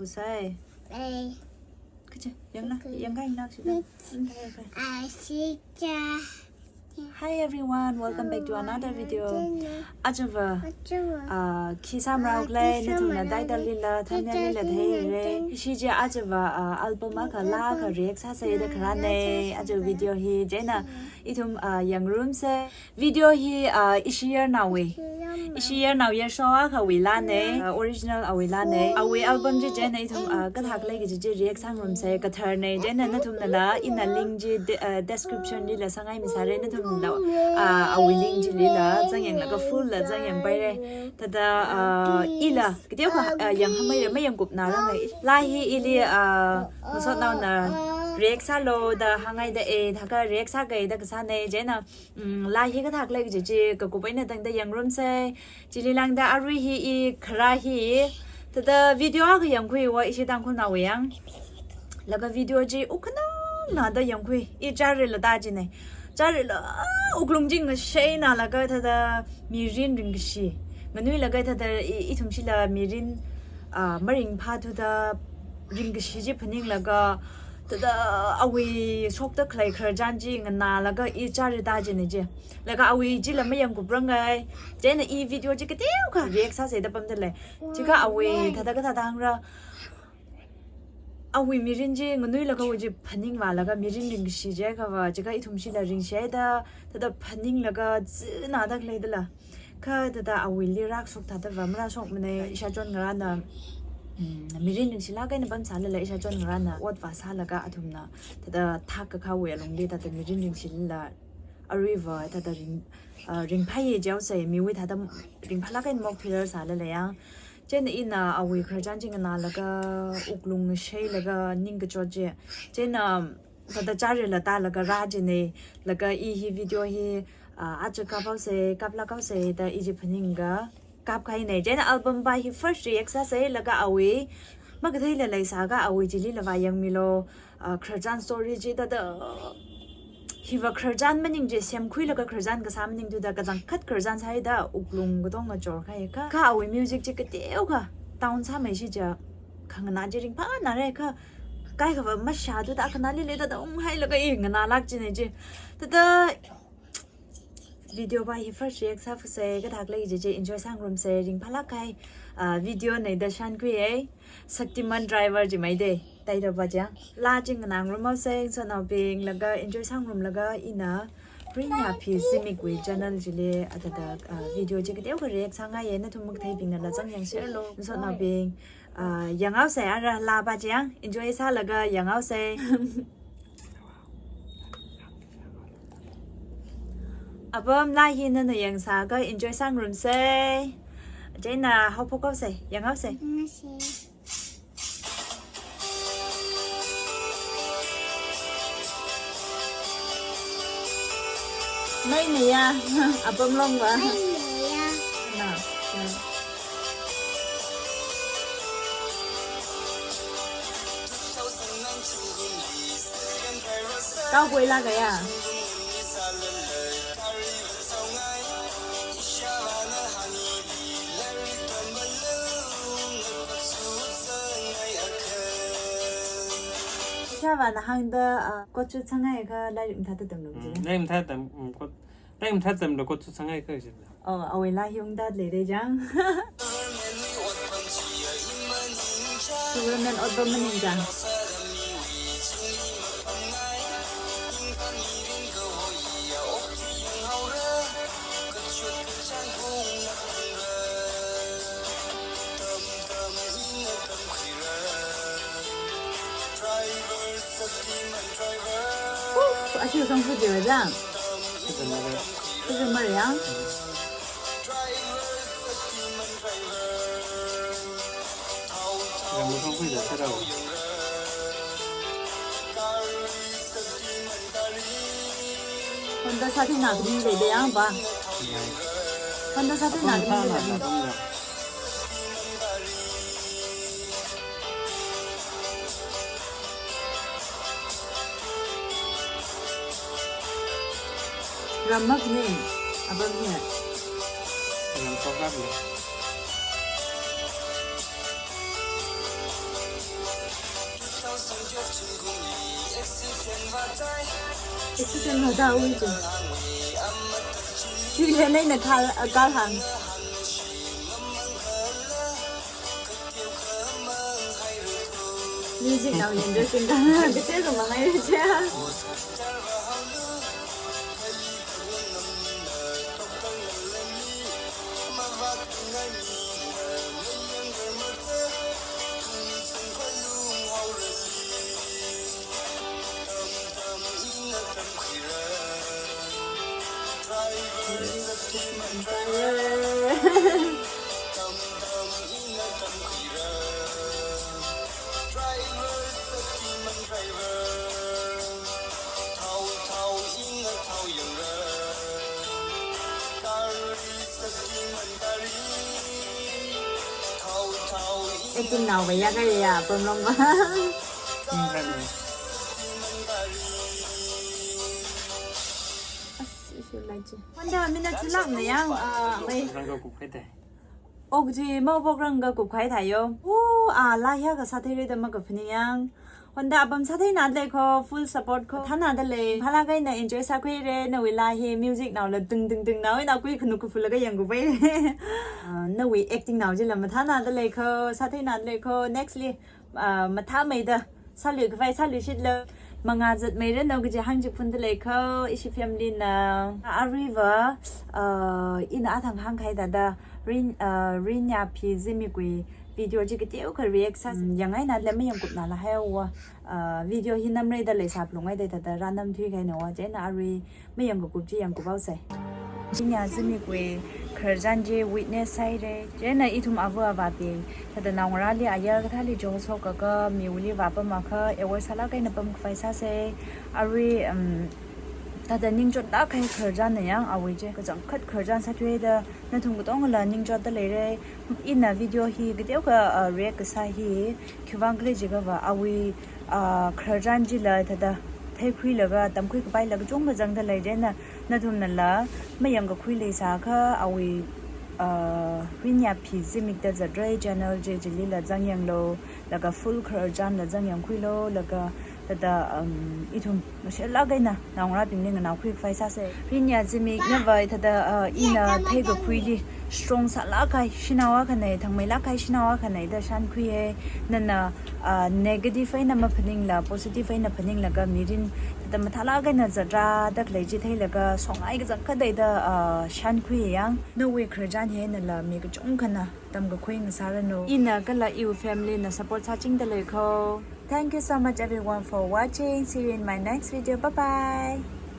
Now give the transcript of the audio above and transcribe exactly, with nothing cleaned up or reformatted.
Kusai. Eh. Kaje, yangna, yangka yangna sida. Mm, okay, okay. Hi everyone, welcome back to another video. Ajava, ah, khi samrao khalei, nathumna title lila, thumbnail lila theire. Ishi chi ajava, ah, album akha laa akha react sāsei da kharāne. Ajava video hi, chieina ithum, ah, yangrumsei. Video hi, ah, ishi yarnaowui. Ishi yarnao Yasho akhawui laane, ah, original awui laane. Awui album chi chieina ithum, ah, kathā khalei kaji chi react sāngarumsei, katharne. Chieina nathumnala ina link chi de-, ah, description lila sāngaimi sāre, nathumnala, ah, awui link chilila zangyanglaga full la zangyangpaire. Thāda, ah, ila kateokha, ah, yanghameire, mayangkupna rāngai. Laa hi ili, ah, ngasotnaona react sālu da hāngaida e, thākha react sākei da kasāne. Chieina, mm, laa hi kathā khalei kaji chi kakup eina tangda yangrumsei. Chili lāngda arui hi i kharā hi. Thāda video akha yangkhuiwa ishi Tangkhulnaowui yang. Laga video chi wukkhanangna da yangkhui. I chārila da chine. Chārila, ah, wuklung chi ngasheina laga thāda mirin ringkashi. Nganuilaga thāda i, ithumshila mirin, ah, maringphāthuda ringkashi chi phaninglaga, thāda awui shokda khalei khararchan chi nganālaga i chāri da chine chi. Laga awui chila mayangkuprāngai. Chieina i video chi kateokha react sāsei da pamda lei. Chikha awui thāda kathāda hāngra. Awui mirin chi nganuilakha awui chi phaningvālaga mirin ringkashi jiakhava, chikha ithumshila ringshida, thāda phaninglaga zina da khaleidala. Kha thāda awuili rākashok thāda va marāshokmane, ishāchon ngarāna, mm, mirin ringshilāk eina pamsālala ishāchon ngarāna ot vāsālaga athumna thāda thak kakhawui alungli thāda mirin ringshilala aruiva thāda ring, ah, ringphāya jihaosei, miwui thāda ringphālāk eina mok thriller sālala yang. Chieina ina awui khararchan chi nganālaga wuklung sheilaga ningkachot chi. Chieina thāda chārila tālaga rā chine, laga i hi video hi, ah, aja kaphaosei, kaplāk haosei da i chi phaninglaga kapkahaine. Chieina album pa hi first react sāsei, laga awui makatheila leisākha awui chilila vāyangmilu, ah, khararchan story chi thāda hiva khararchan maning chi semkhuilaga khararchan kasā maningthuda kachangkhat khararchan sāhaida wuklung katonga chorkahai kha. Kha awui music chi kateokha down sāmeishi chi khanganā chi ringphānare kha. Kaikhava mashāthuda khanāli leida da unghailaga i nganālāk chine chi. Thāda video pa hi first react sāfusei, kathā khalei kaji chi enjoy sāngarumsei, ringphālākhai, ah, video nei da shānkhuiye. Shaktiman Driver chi maide, title pa chi. Laa chi nganāngarumhaosei, ngasotnaobing, laga enjoy sāngarumlaga ina Rinya P Zimikwui channel chili, ah, thāda, ah, video chi kateokha react sāngaiye, nathum makatheibingnala zangyang share lu, ngasotnaobing, ah, yanghaosei ara laa pa chi, enjoy sālaga yanghaosei. Apam laa hi nana yangsākha enjoy sāngarumsei. Chieina haophok haosei, yanghaosei. Mai neiya, apam longva. Mai neiya. Na, na. Cowboy lākaya. Ishāvāna hāngda, ah, coat suit sāngaiakha lairik mathāda tamlu. Mm, lairik mathāda tam, mm, coat, lairik mathāda tamlu coat suit sāngaiakha jila. Oh, awui laa hi ungda leide chang. Superman otpam maning chang. Woo! Ashi song fujiwa chang. Fujimara yang. Honda sāthui na kani leide yang pa. Honda sāthui na kani leide. Rammakne, apam hi. Rammakne. Accident vāda ui chi. Chile nei na kal, kal hang. Music nao yangda singkha, kachei khamang ai che. Acting nao vaya kaya problem ma. As, isu lai chi. Wanda mina chulak na yang, ah, mai. Nang ko kukhai tai. Okji mau bokrang ka kukhai thayo. U, ah, la hiya ka sathai re da ma ka phini yang. Wanda apam sathai na lei kho, full support kho. Thana da lei. Phala kai na enjoy sa khui re, nawui la hi music nao la ding ding ding nao, ina kui khunu kuphula ka yang kubai re. Ah, nawui acting nao ji la mathana da lei kho, sathai na lei kho. Next li, ah, mathāmeida sālui khavai sālui shitlo. Mangā zatmeira nao kaji hāngchik phunda lei kho, ishi family na. Aruiva, ah, ina athang hāngkahai thāda, Rin, ah, Rinya phi zimikwui video chi kateokha react sā, mm, yangngaina le mayangkupna la haiwa, ah, video hi namra da leisā phalungngai da thāda rānam thuikahaina wa, chieina arui mayangkakup chi yangkup haosei. Rinya zimikwui khararchan chi witness sāhaire. Chieina ithum āva āvābing, thāda naongarāli ayar kathāli joshok kaka, miwuili vāpam akha, award sālāk eina pamkhavai sāsei. Arui, um, thāda ningchotlāk kahai khararchan na yang awui chi, kachangkhat khararchan sāthuida, nathum katongala ningchotda leire. Ina video hi kateokha, uh, react kasā hi, khiwuivang khala jiakhava, awui, ah, khararchan chila thāda theikhuilaga, tamkhui kapaila kachungkha zangda lei, chieina nathumnala mayangkakhui leisākha awui, ah, Rinya phi zimik da zatra channel chi chilila zangyanglu, laga full khararchanla zangyangkhuilu, laga thāda, um, ithum mashellāk eina naongarābingli nganaokhui khavai sāsei. Rinya zimik nava thāda, uh, ina theikakhuili strong sālāk kahai shanao akhana, thangmeilāk kahai shanao akhana da shānkhuiye. Nana, uh, negative eina maphaningla, positive eina phaninglaga mirin thāda mathālāk eina zatra da khalei chi theilaga songai kazang khateida, uh, shānkhui yang. Nawui khararchan hi nala mi kachungkhana tamkakhui ngasāranu. Ina kala iwui family na support sāchingda lei kho. Thank you so much everyone for watching. See you in my next video. Bye bye.